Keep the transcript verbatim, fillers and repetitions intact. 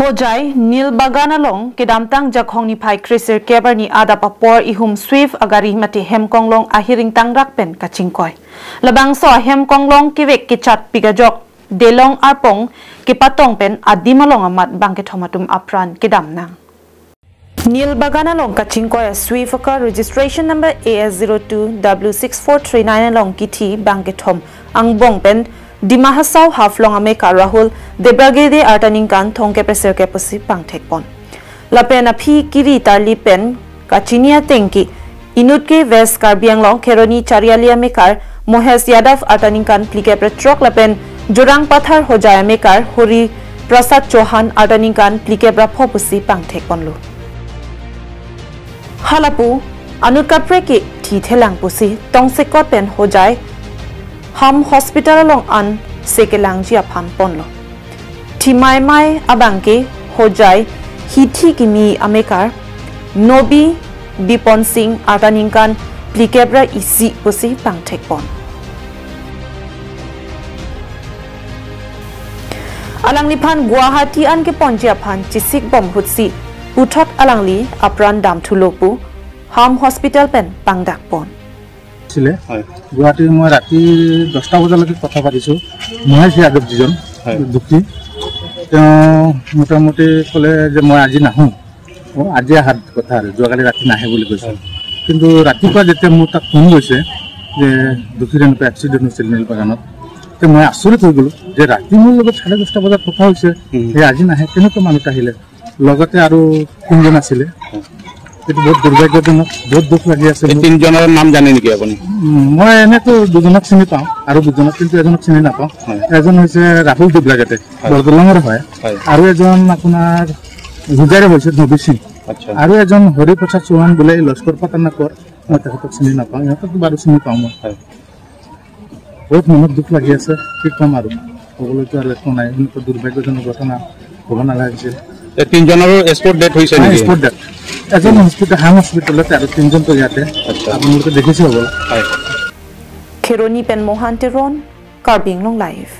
Hojai Nilbagan along kedamtang Jakhong niphai kresirkep arni adap apor ihum Swift agari mate hem konglong ahiring tangrak pen kachingkoi. Labangso ahem konglong kevek kechatpik ajok delong arpong kepatong pen adim along amat bangkethom atum apran kedam nang. Nilbagan along kachingkoi a Swift car registration number A S zero two W six four three nine along kithi bangkethom angbong pen Dima Hasao Haflong amekar Rahul Debragede arta ningkan thomkep kresirkep pusi pangthekpon. Lapen aphi kiri tarli pen kachini atengke inut ke West Karbi Anglong Kheroni Chariali amekar Mohesh Yadav arta ningkan phlikep ra throk lapen Jorang Pathar Hojai amekar Hari Prasad Chauhan arta ningkan phlikep ra pho pusi pangthekponlo. Halapu anut kaprek ke thithelang pusi tongsekot pen Hojai Ham Hospital along an sekelangji aphan ponlo. Thimaimai abangke Hojai hithi kimi amekar Nobi Bipon Singh arta ningkan phlikep ra isi pusi pangthekpon. Alangliphan Guwahati an keponji aphan chesik bom ahutsi puthot alangli apran damthulo pu Ham Hospital pen pangdakpon. আছিলে। গুৱাহাটীৰ মই ৰাতি দহটা বজালৈকে কথা পাতিছোঁ। মহেশ যাদৱ যিজন দুখী, তেওঁ মোটামুটি ক'লে যে মই আজি নাহোঁ। অ, আজি অহাৰ কথা আৰু, যোৱাকালি ৰাতি নাহে বুলি কৈছে। কিন্তু ৰাতিপুৱা যেতিয়া মোৰ তাত ফোন গৈছে যে দুখীৰ এনেকুৱা এক্সিডেণ্ট হৈছিল নীলবাগানত, তে মই আচৰিত হৈ গ'লোঁ যে ৰাতি মোৰ লগত চাৰে দহটা বজাত কথা হৈছে, যে আজি নাহে, কেনেকুৱা মানুহ আহিলে। লগতে আৰু তিনিজন আছিলে। এইটো বহুত দুৰ্ভাগ্যজনক, বহুত দুখ লাগি আছে এই মোৰ। তিনিজনৰ নাম জানে নেকি আপুনি? উম, মই এনেতো দুজনক চিনি পাওঁ আৰু দুজনক, কিন্তু এজনক চিনি নাপাওঁ। এজন হৈছে ৰাহুল ডিব্লাগেটে, বৰদলঙৰ হয়। আৰু এজন আপোনাৰ হোজাইৰে হৈছে নবী সিং। আচ্ছা। আৰু এজন হৰি প্ৰসাদ চৌহান বোলে এই লস্কৰ পাতানাকৰ, মই তেখেতক চিনি নাপাওঁ, ইহঁতকতো বাৰু চিনি পাওঁ মই। বহুত মনত দুখ লাগি আছে, কি ক'ম আৰু, ক'বলৈতো আৰু একো নাই। এনেকুৱা দুৰ্ভাগ্যজনক ঘটনা হ'ব নালাগিছিল। এই তিনিজনৰো স্পট ডেথ হৈছে নেকি? Spot death. এজন হস্পিটেল, হাম হস্পিটেলত আৰু তিনিজনতো ইয়াতে। আপোনালোকে দেখিছে হ'ব। Kheroni pen Mohan Teron, Karbi Anglong Live.